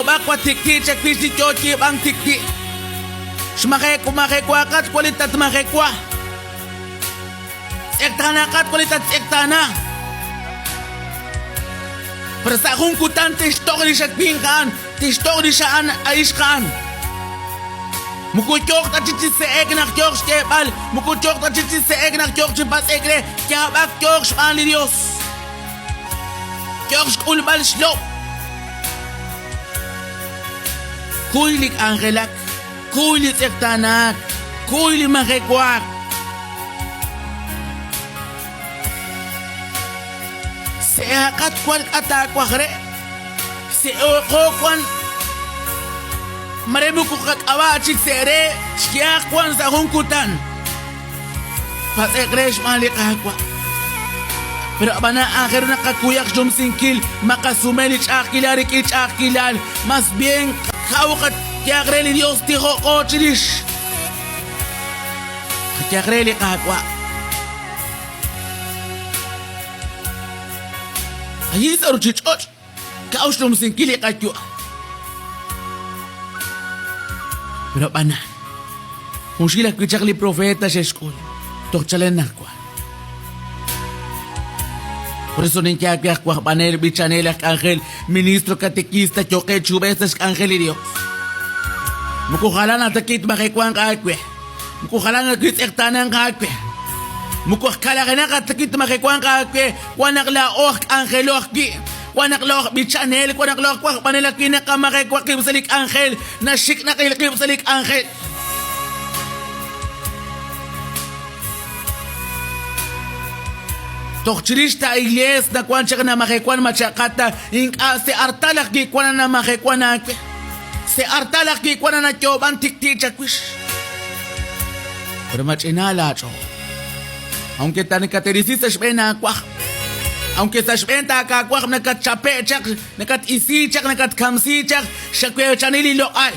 B'aq wa tik'ti' chawix li yo yiib'ank tik'ti'. Xmajewaaqat wa li tatmajewa. Tz'eqtaanaqat wa li tattz'eqtaana. Pero sa' jun kutan tixtoj rix a winq a'an, tixtoj rix a'an a ixq a'an. Moko yooq ta chik chi se'ek naq yooq xyeeb'al, moko yooq ta chik chi se'ek naq yooq chi patz'ek re, yaab'ak yooq xb'aan li Dios. Yooq xk'ulb'al xlob'. Kuy li k'anjelak, kuy li tz'eqtaanaak, kuy li majewaak. Se'aqat wan k'a taawaj re, se'ooqo wan mare moko qak'ab'a' chik se' re xyaaq wan sa' jun kutan. Patz'e'q re xb'aan li Qaawa'. Pero ab'anan aajel ru naq qakuyaq xnumsinkil, maqasume li ch'a'ajkilal rik'in ch'a'ajkilal, mas bien kaw qayahaq re li Dios tijoqo chirix. Qayahaq re li Qaawa'. Ayin sa' ruuchich'och' kaw xnumsinkil li qayu'am. Pero ab'anan, junxil ajwi' chaq li profeta xe'xk'ul, toj chalen anaqwan. Por eso ninye aawe aj wajb'anel, b'ichanel, aj k'anjel, ministro, catequista, yo'qe chub'e sa' xk'anjel li Dios. Moko jalan ta kitmajewanq aawe. Moko jalan ta kitz'eqtaananq aawe. Moko aj kalajenaq ta kitmajewanq aawe. Wan naq laa'o aj k'anjelo ajwi'. Wan naq laa'o aj b'ichanel, wan naq laa'o aj wajb'anel ajwi' naqamajewa qib' sa' li k'anjel, naxik naqil qib' sa' li k'anjel. Toj chirix ta iglees nawank chaq namajewan ma chaqat ta ink'a' se artal ajwi' wan namajewan aawe. Se artal ajwi' wan nayoob'an tik'ti' chawix. Pero mach'ina laach'ool. Aunque ta nakaterisi sa' xb'een aawajb', aunque sa' xb'een ta aawajb' nakatchape' chaq, nakat'isi chaq, nakatkamsi chaq, xaweechani li loq'al.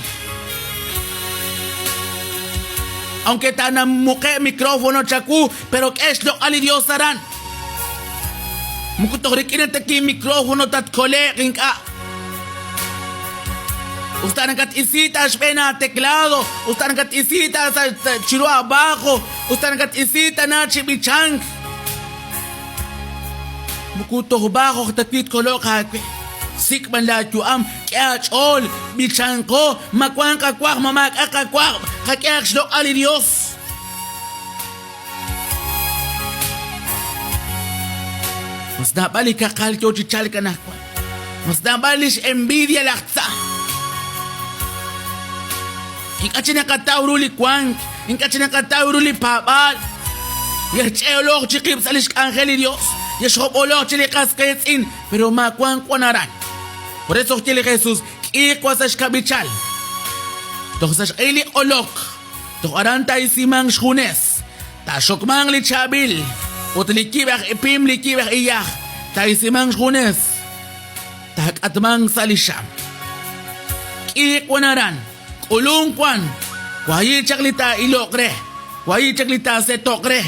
Aunque ta namuqe' micrófono chawu, pero k'e xloq'al li Dios aran. Moko toj rik'in ta ki micrófono tatkole'q ink'a'. Usta nakat'isi ta xb'een aateklado, usta nakat'isi ta sa' chiru abajo, usta nakat'isi ta na chi b'ichank. Moko toj bajo ta wi tkolo'q aawe. Sik' b'an laayu'am, k'e aach'ool, b'ichanqo, ma wanq qawajb', ma maak'a' qawajb', qak'ehaq xloq'al li Dios. Mas naab'al li kaqal yo chi chalk anaqwan. Mas naab'al lix envidia laj tza. Ink'a' chi naqataw ru li wank, ink'a' chi naqataw ru li paab'aal. Yexch'eoloq chi qib' sa' lix k'anjel li Dios, yexhob'oloq chi li qas qiitz'in, pero maawank wan aran. Por eso xye li Jesus, k'iiq wa sa' xkab'ichal. Toj sa' xq'ehil li q'olok, toj aran taa'isimanq xjunes, taaxokmanq li chaab'il ut li yib' aj pim, li yib' aj iyaj, taa'isimanq xjunes, taak'atmanq sa' li xam. K'iiq wan aran, k'ulunk wan, wahi' chaq li taa'iloq re, wahi' chaq li taasetoq re.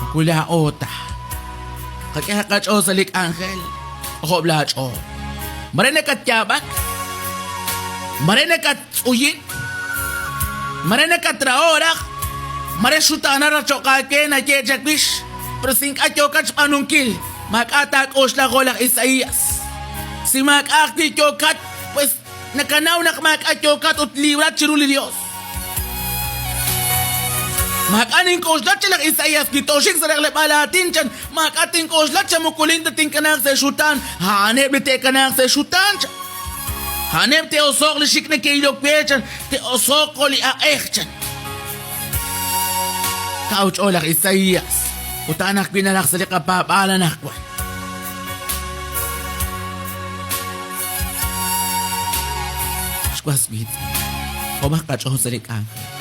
Moko laa'o ta. Qak'ehaq qach'ool sa' li k'anjel, k'ojob' laach'ool. Mare nakatyaab'ak, mare nakattz'uyin, mare nakatraho raj, mare xutaanal raj cho'q aawe naye chawix, pero si ink'a' yookat xb'aanunkil, maak'a' taak'oxla jo' laj Isaías. Si maak'a' ajwi' yookat, pues Nakanaw naq maak'a' yookat ut liibrat chiru li Yos. Maak'a' nink'oxla chan laj Isaías, kitooxik sa' raqleb'aal aatin chan, maak'a' tink'oxla chan moko lin ta tinkanaaq sa' xutaan, a'aneb' li te'kanaaq sa' xutaan chan. A'aneb' te'oso'q li xik' neke'ilok we chan, te'oso'q jo' li aq'ej chan. Kaw ch'ool laj Isaías, ut a'an ajwi' naraj sa' li qapaab'aal anaqwan. Xwas wiitz'in, k'omaq qach'ool sa' li k'anjel.